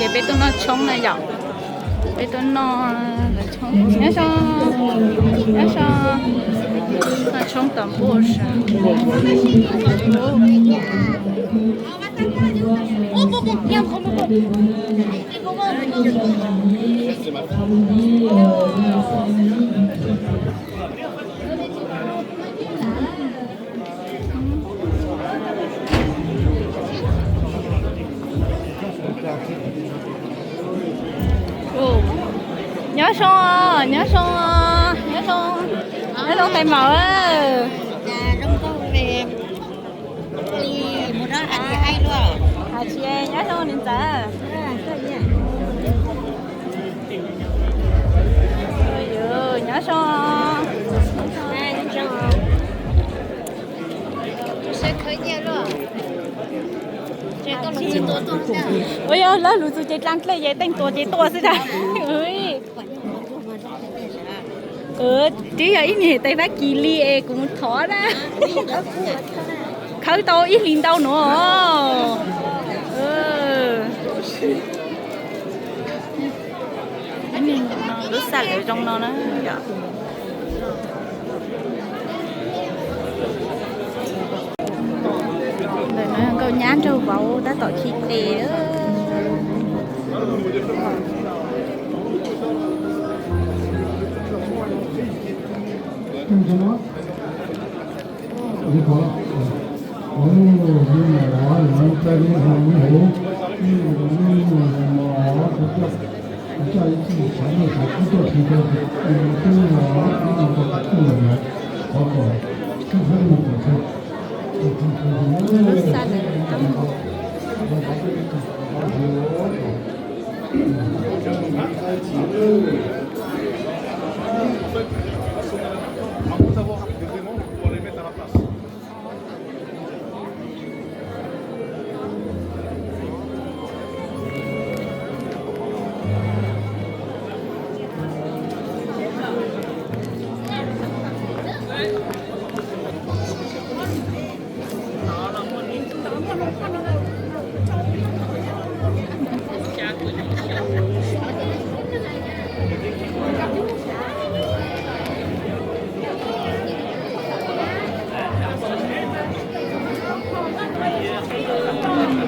Ces peb tuaj noj tshoob na yom. Peb tuaj noj, nyob zoo, nyob zoo, noj tshoob tom npuaj sas. Nyob zoo, nyob zoo, nyob zoo, nyob zoo tais maum. Hais tsis nyob zoo nws ntxawm. Nyob zoo. Ua yog lawv lus txus ces dlaa dlej ces teej tuas ces tuaj xwb ntag. Twb yog ib niag tais Fab Kis li es kuv mus thov na. Khawb tau ib hlis ntau nuav. Lub xaj lawv zoo no na yom. Ntawm no nkauj nyab nraug vauv tab tom khi tes.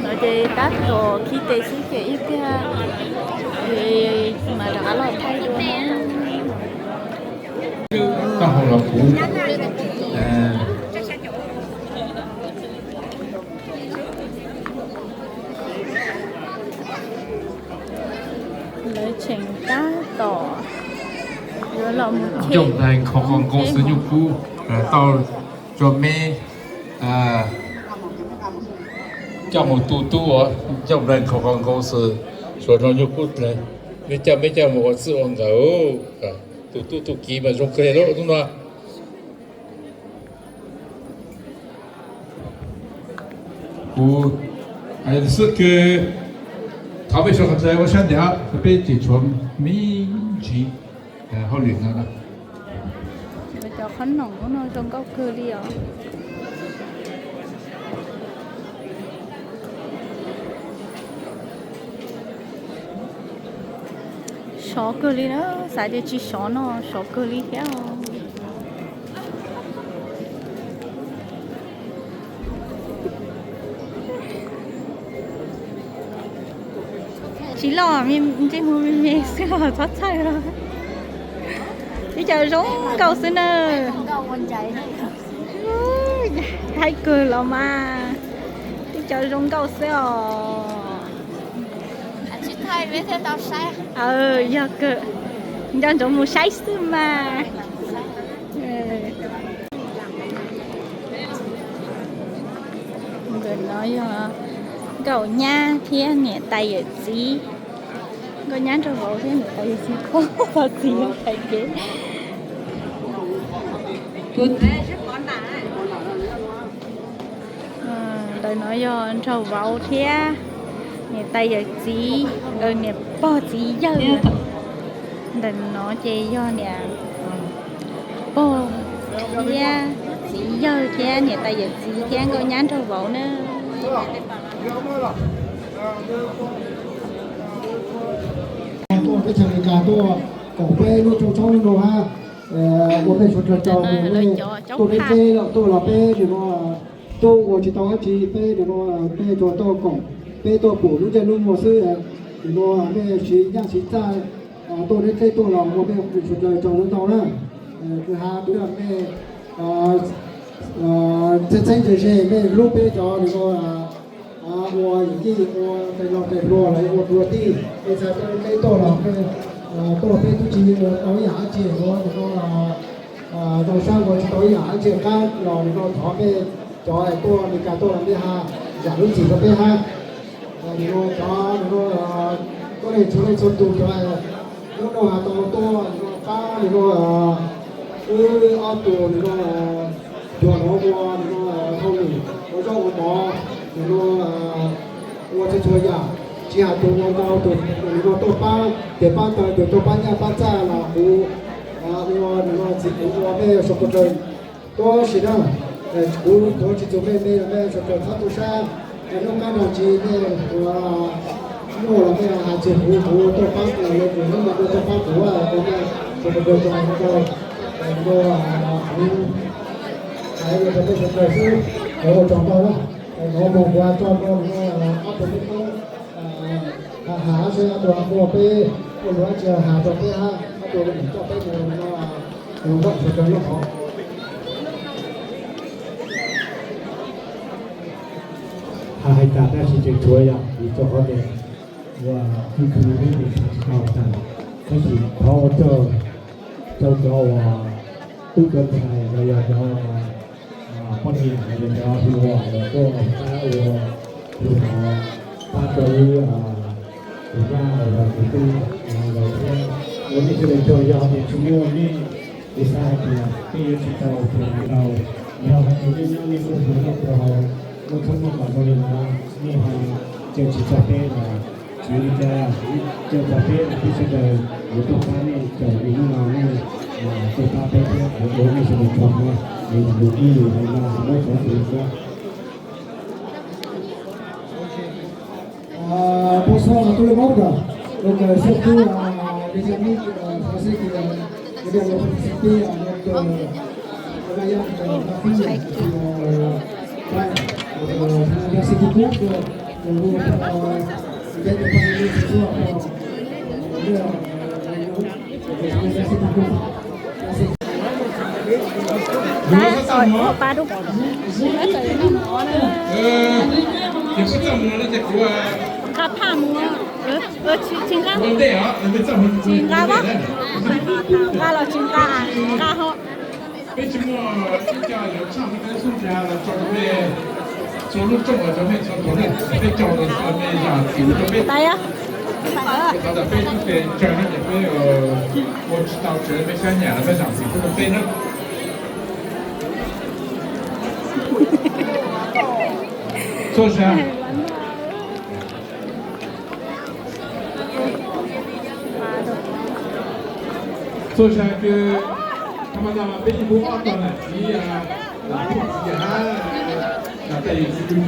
No ces tab tom khi tes xwb ces ib pliag ces mam rov qab los thaij dua na. Lawv tseem tab tom yuav los mus coj mus nkaus xwb nyuj kub tau tso meb coj mus tu tub, coj mus nkaus xwb, suav no nyuj kub meb coj meb coj mus ua txij ua nkawm, tu tub tu kiv mas zoo kawg li lub hnub no. Kuv xwb kws thov peb suav qhov txhia ua sab ntiav, peb tseem tshuav me ntsis hauj lwm no. Cov qhob noom no zoo nkauj kawg li os. Sov kawg li na, xav tias tsis sov no sov kawg li thiab. Tsis loj, ntsej muag me me xwb os, txhob txhawj os. Tib co zoo nkauj xwb na. Thaij kawg los mas, tib co zoo nkauj xwb os. Yog kawg, nco ntsoov mus saib xwb mas. Ntawm no yog nkauj nyab thiab niam tais yawm txiv. Nkauj nyab nraug vauv thiab niam tais yawm txiv, txiv yog tais kev. Ntawm no yog nraug vauv thiab niam tais yawm txiv, niam pog txiv yawg. Ntawm no ces yog niam pog thiab txiv yawg thiab niam tais yawm txiv thiab nkauj nyab nraug vauv na. Txhais Amelikas tuaj koom peb lub rooj tshoob lub no hab, ua peb suav dlawg tsaug, tuaj deb deb lawm tuaj los peb nim no tuaj ua tsis tau dab tsi, peb nim no peb tsuas tuaj koom, peb tuaj pum lub ntsej lub muag xwb. Nim no mej siv nyaj siv txaj tuaj deb deb tuaj los ua peb suav dlawg tsaug ntau ntau na. Kwv ha twb mej txheeb txheeb ze ze mej hlub peb cov nim no ua yim yij ua tais laug tais hluas los yog ua dua tij, es txhais tau peb tuaj los peb tuaj peb tub tsis ua tau ib yam dab tsi los nim no zoo sab ua tsis tau ib yam dab tsi qab los nim no thov mej cov tuaj Amelikas tuaj los mej ha zam lub txim rau peb hab. Nim no cov nim no koj leej txhua leej txhua tus cov hnub no has tau tuaj nim no pab nim no wb ob tug nim no cuag no ua nim no hauj lwm ua zaub ua mov nim no ua txhua txhua yam, tsis hais tus ua ntau tus nim no tuaj pab tes pab taw, tus tuaj pab nyaj pab txaj los kuv ua nim no txiv kuv ua mej suav dlawg tuab si na. Kuv tuav tsis txug mej, mej suav dlawg txhob tu sab, nub qab nag tsis mej ua nyuaj los mej hais txug kuv, kuv tuaj pab kuv, kuv hnub no tuaj pab kuv, kuv mej suav dlawg tsaug ntau. Nim no kuv hais rau peb suav dlawg xwb, ua tsaug ntau na. Nim no moog kuv tso rau nim no ob tug tub tub has has seb ob tug muaj peb muaj lus dab tsi has rau peb hab ob tug coj peb mus nim no mus nrog suav dlawg noj qhov. Has hais tas tab sis tseem tshuav yog vim rau qhov tias ua khwv khwv peb tseem xav tsis tau tas, tab sis thov ua tsaug rau cov uas tub cov ntxhais los yog cov poj niam los yog cov hluas los tuaj pab ua, ua pab rau wb tus nyab los yog tus tub los thiab. Ua nej sawv daws tsaug, yog hais tias tsis muaj nej, kuv xav hais tias peb yuav tsis tau ua tau. Yog hais tias nej nyob nej muaj hluas nyob puag hauv, muaj tshoob muaj kos zoo li no, nej ho caw tsis txog peb los tsis ua li cas, caw txog peb los peb sawv daws yuav tuaj pab nej, caw li hnub no nej tuaj pab peb thiab, kuv ua nej sawv daws tsaug na. Mus ib lus hais no muab cov tus xwb. Bonsoir à tous les membres. Donc, euh, surtout à mes amis, euh, français qui, euh, qui viennent participer à notre, euh, au mariage de ma fille. Et puis, euh, ouais, donc, euh, je vous remercie beaucoup pour, pour vous, euh, d'être parmi nous ce soir pour, euh, leur, euh, réunion. Nqa phaj mus, tsis nqa, tsis nqa, nqa los tsis nqa, nqa ho. Peb tsis muaj ib co yuav tshaj teb xub ntiag los tso rau mej txhua lub rooj los rau mej txhua tus ne, peb coj los mej zam txim rau peb. Thov kom peb tub tes tsawg ne ces peb ua tsis tau tsawg mej sab nyam los mej zam txim rau peb na. Txhua zaug, txhua zaug kws tha ma no mas peb yeej hu ob tog nam txiv, nam txiv hab nam tais yawm txiv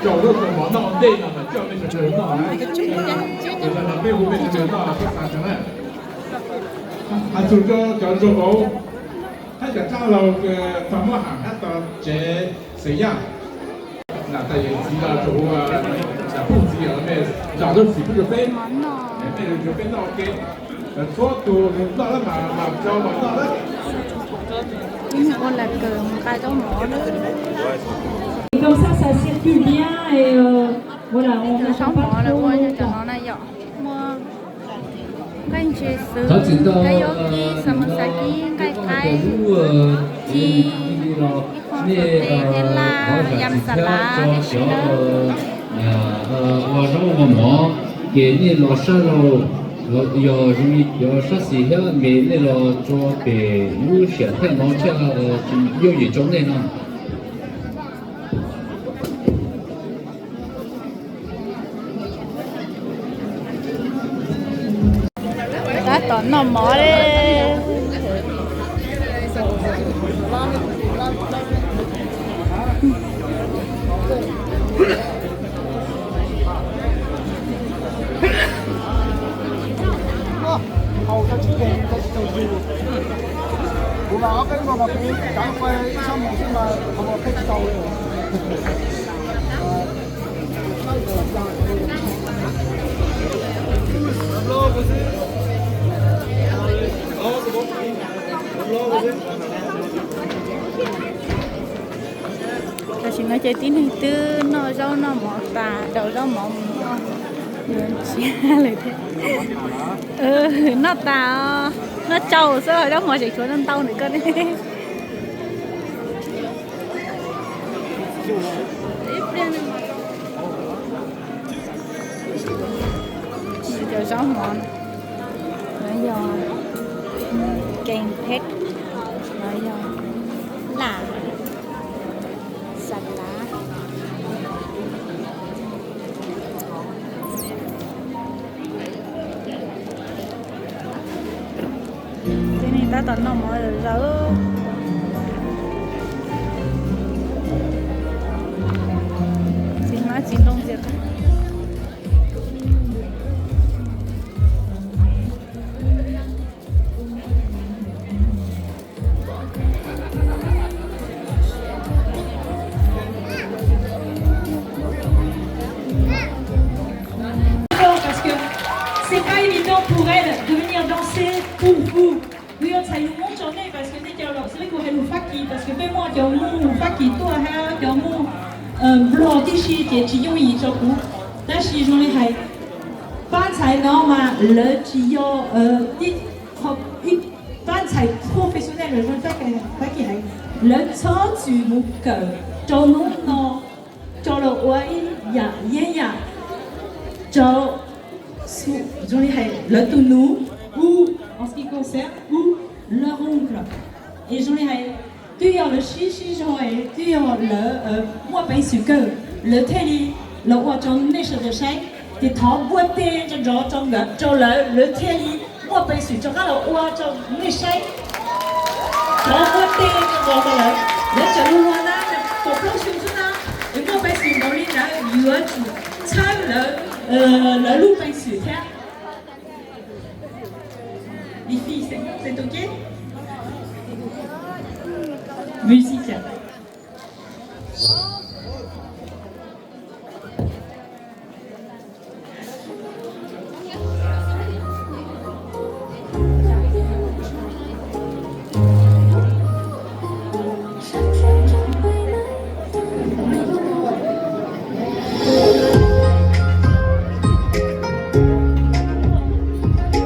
rau lub rooj mov noj ua ntej no mas coj mej sawv daws noj na. Yog no peb hu mej sawv daws noj txhob xav tseeb na. Has txug rau cov nraug vauv hab cov dab laug tog muab ham hab tog tsev xeem Yaj, nam tais yawm txiv los rau nam phooj txiv os, mej zam lub txim pub rau peb, mej rau peb noj ua ke. Txhua tus noj lawm mas mam rau mam noj lawm. Ib nyuag ua lag kawg nqa zaub mov na. Et comme ça, ça circule bien et, euh, voilà, on n'attend pas trop longtemps. Qeej ntsis xwb, kab yob kib, xav mus xav kib, nqaij qaib, ci, ib qho tes, tej laj, yam xas lav, tej si na. Ua zaub ua mov, ces nej los sab laug, yog zoo li cov sab xis thiab me nej los tso pem lub siam thiaj no thiaj yooj yim rau nej no. Tab tom noj mov li. Kuv mas ob peb hmo mas kuv kav pais ib sab moos xwb mas qhov no peb tsis tau li. Tam sim no ces tib neeg twb noj zaub noj mov tas, daus zaub mov mus noj, yuav ntsia lawm thiab. Noj tas os, noj tsau xwb, zaub mov tseem tshuav ntau ntau ntawm koj ne. Cov zaub mov no yog kees pheb, no yog laj, xas lav. Tib neeg tab tom noj mov zom zaws. Txiv hmab txiv ntoo ntxias qab. Parce que c'est pas évident pour elle de venir danser pour vous. Kuv yuav txhais lus Hmoob rau nej, parce que nej cov laus xwb kuv hais lus Fab Kis, parce que peb muaj cov Hmoob Fab Kis tuaj thiab cov Hmoob Nplog tib si ces tsis yooj yim rau kuv. Tab sis zoo li hais, pab ntxhais no mas lawv tsis yog ib, ib pab ntxhais professional zoo Fab Kis hais, lawv txhob txwm mus kawm rau hnub no, rau los ua ib yam yeeb yam rau, zoo li hais lawv tus nus, u, en ce qui concerne u, lawv hu, es zoo li hais twb yog lawv sib sib zog, twb yog lawv muaj peev xwm kawg, lawv thiaj li los ua rau nej sawv daws saib. Ces thov npuaj teg nrov nrov rau nkawd, rau lawv, lawv thiaj li muaj peev xwm rov qab los ua rau nej saib. Thov npuaj teg nrov nrov rau lawv, lawv tseem luag luag na, kaum plaub xyoo xwb na, es muaj peev xwm npaum li ntawd yuav tsum txhawb lawv, lawv lub peev xwm thiab. Les filles, c'est, c'est OK? Musique.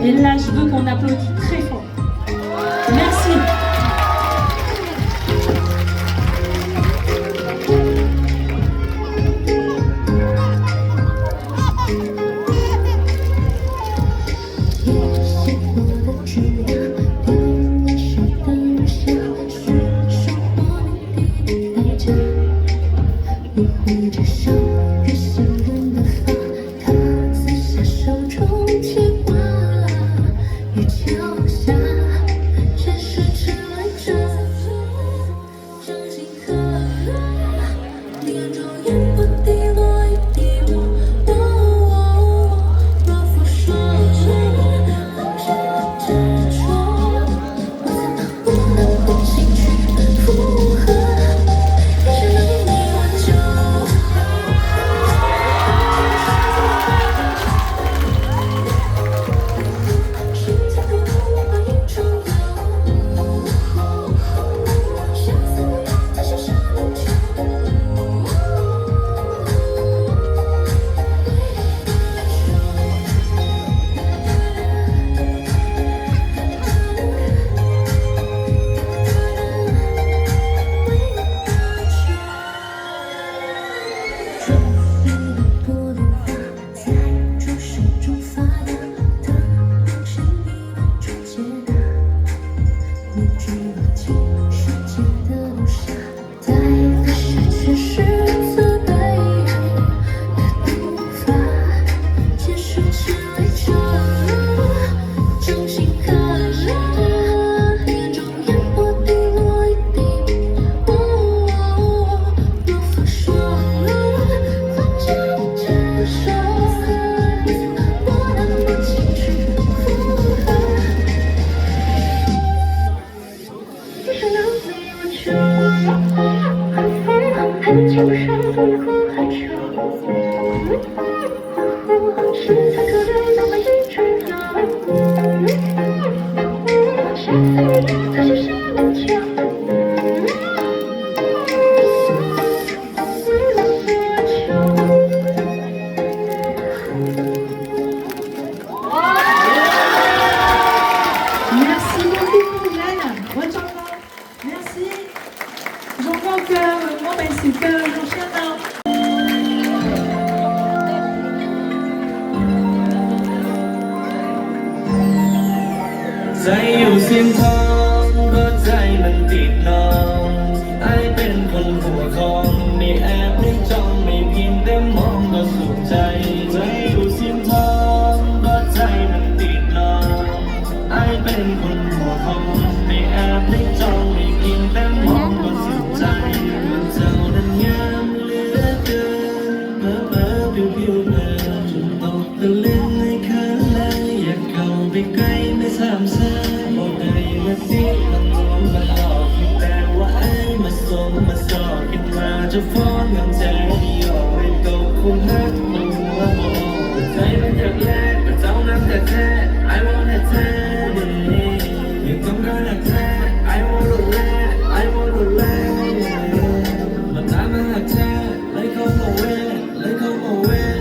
Et là, je veux qu'on applaudit très fort. Merci. Merci beaucoup, Hélène. Ua tsaug ntau. Merci. Zoo nkauj kawg, muaj peev xwm kawg, zoo siab ntau. Txais yus xiv thoob, koj txais neeg tim no. Aib peb khuv huam khoo, me ab peb tsoom me phim tej moog koj xum txais. Txais yus xiv thoob, koj txais neeg tim no. Aib peb khuv huam khoo, me ab peb tsoom me phim tej moog koj xum txais. Txaus neeg nyaab lwm kawg, pawv pawv piu piu pawg. Tau tw leej khawv leej, yam kaus peb kaij mej xam xav. Npaum dais mas tib mas lom khib tas ua aib mas xoom mas xom khib mas tsa fob nyob ntsais yom, kaus khuv hab ua mos. Txais mas yam le, txaus neeg tham tham, I wanna tell you. Yus tau nkag tham tham, I wanna laugh, I wanna laugh. Mas tab mas tham tham, let go my way, let go my way.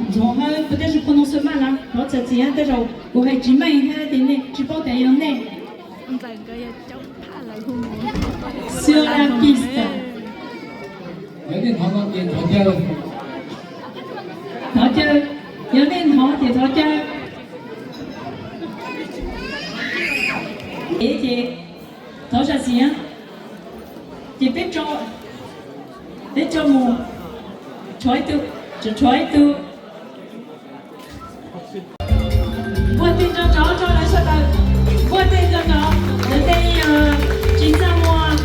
Ntxhov Hawj, puas tej zaum prononce mal na, thov txam txim, tej zaum kuv hais tsis meej thiab ces nej tsis paub tias yog nej. Sur la piste. Thov caw, yog nej hnov ces thov caw. Ev ces thov zam txim na. Ces peb tso, peb tso mus, tshuav ib tug, tshuav ib tug. Npuaj teg nrov nrov rau lawv sawv daws. Npuaj teg nrov nrov, lawv tej tsis txaj muag.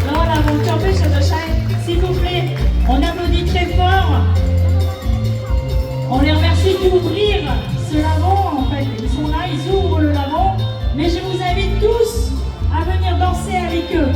Los lawv mus rau peb sawv daws saib, s'il vous plaît, on applaudit très fort. On les remercie d'ouvrir ce lavant, en fait. Ils sont là, ils ouvrent le lavant, mais je vous invite tous à venir danser avec eux.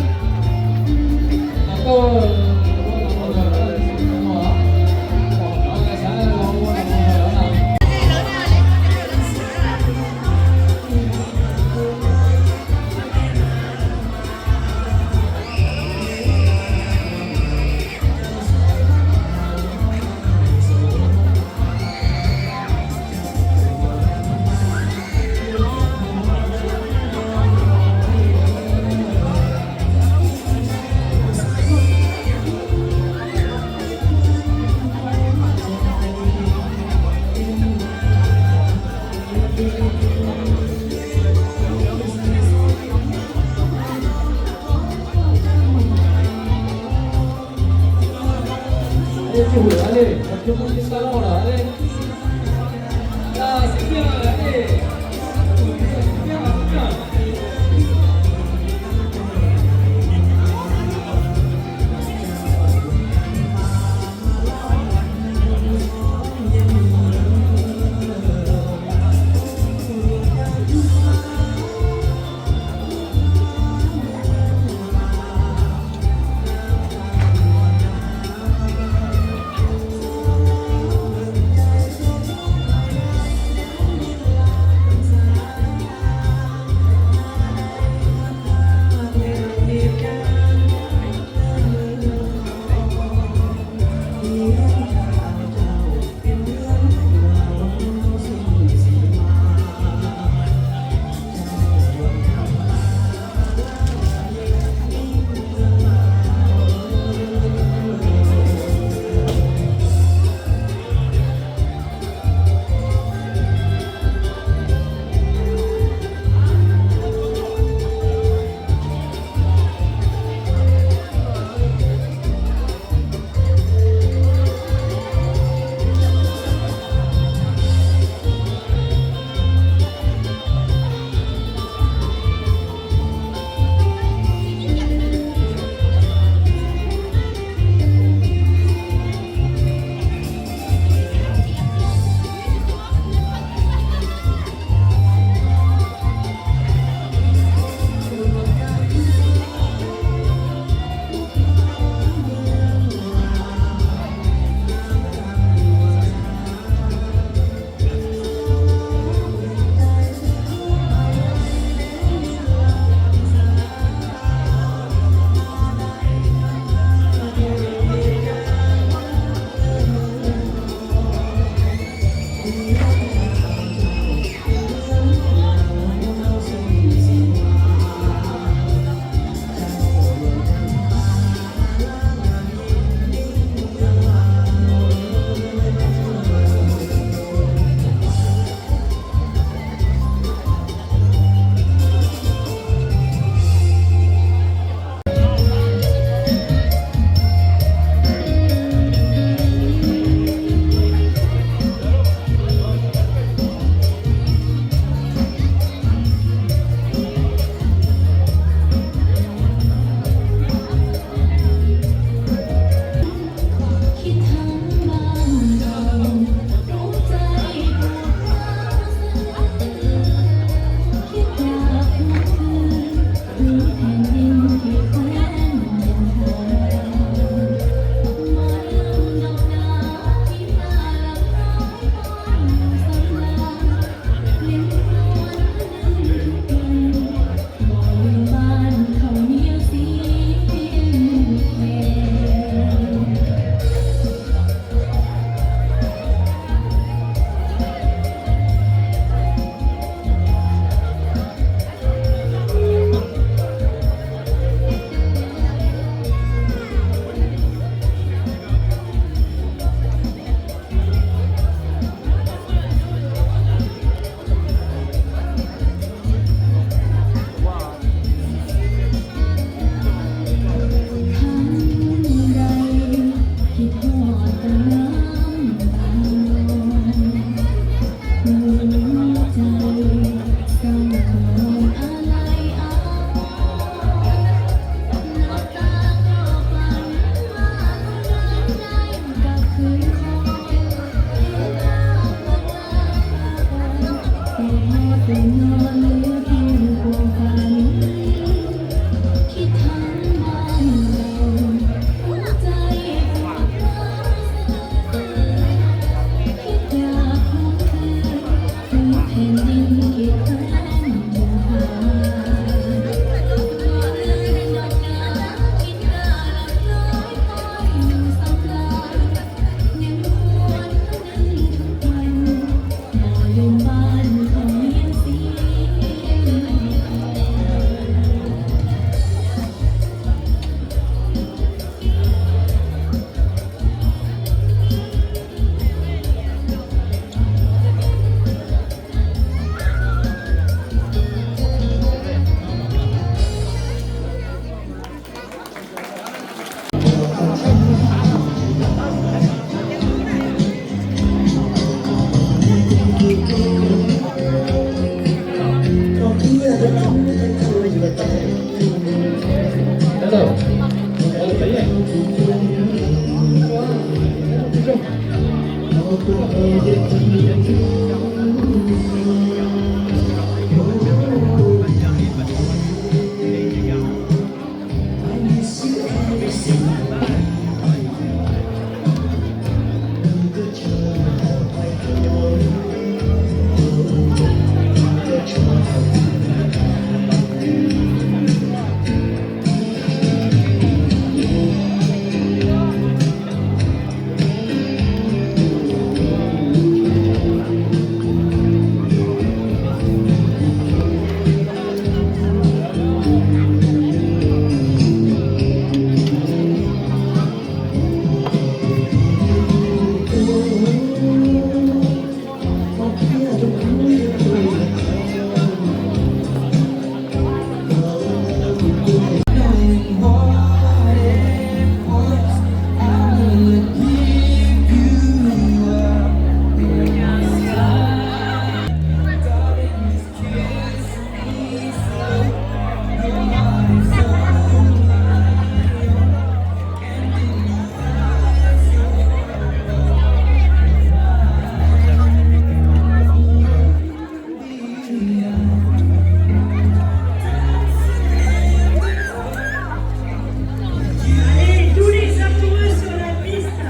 Allez, tous les amoureux sur la piste.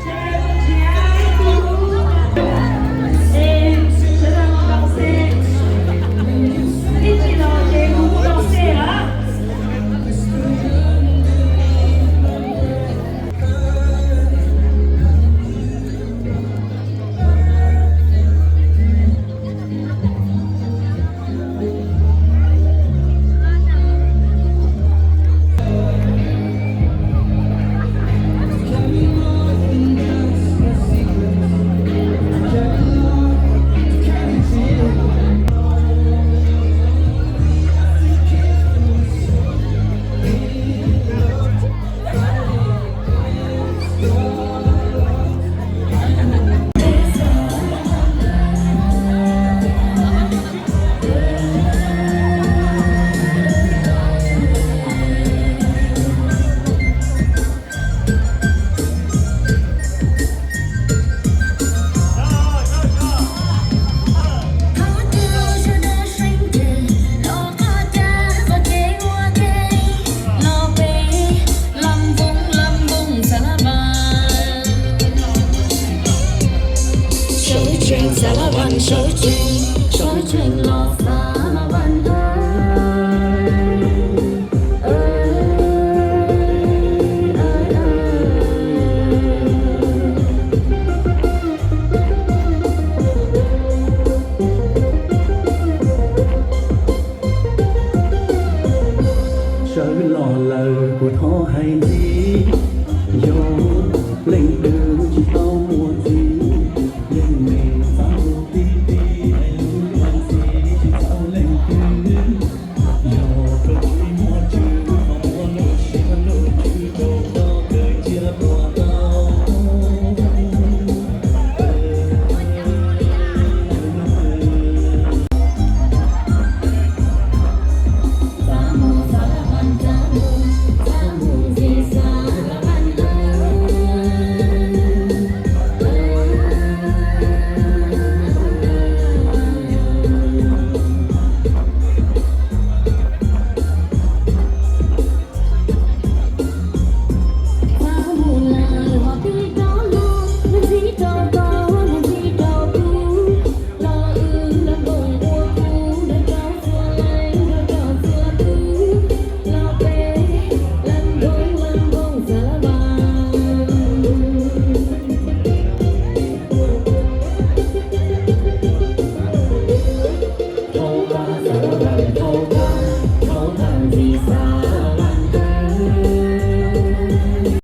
Et je vais vous danser. Et tu danses, et vous dansez, hein. Sawv tsees Xas Las Vas, sawv tsees, sawv tsees los Xas Las Vas.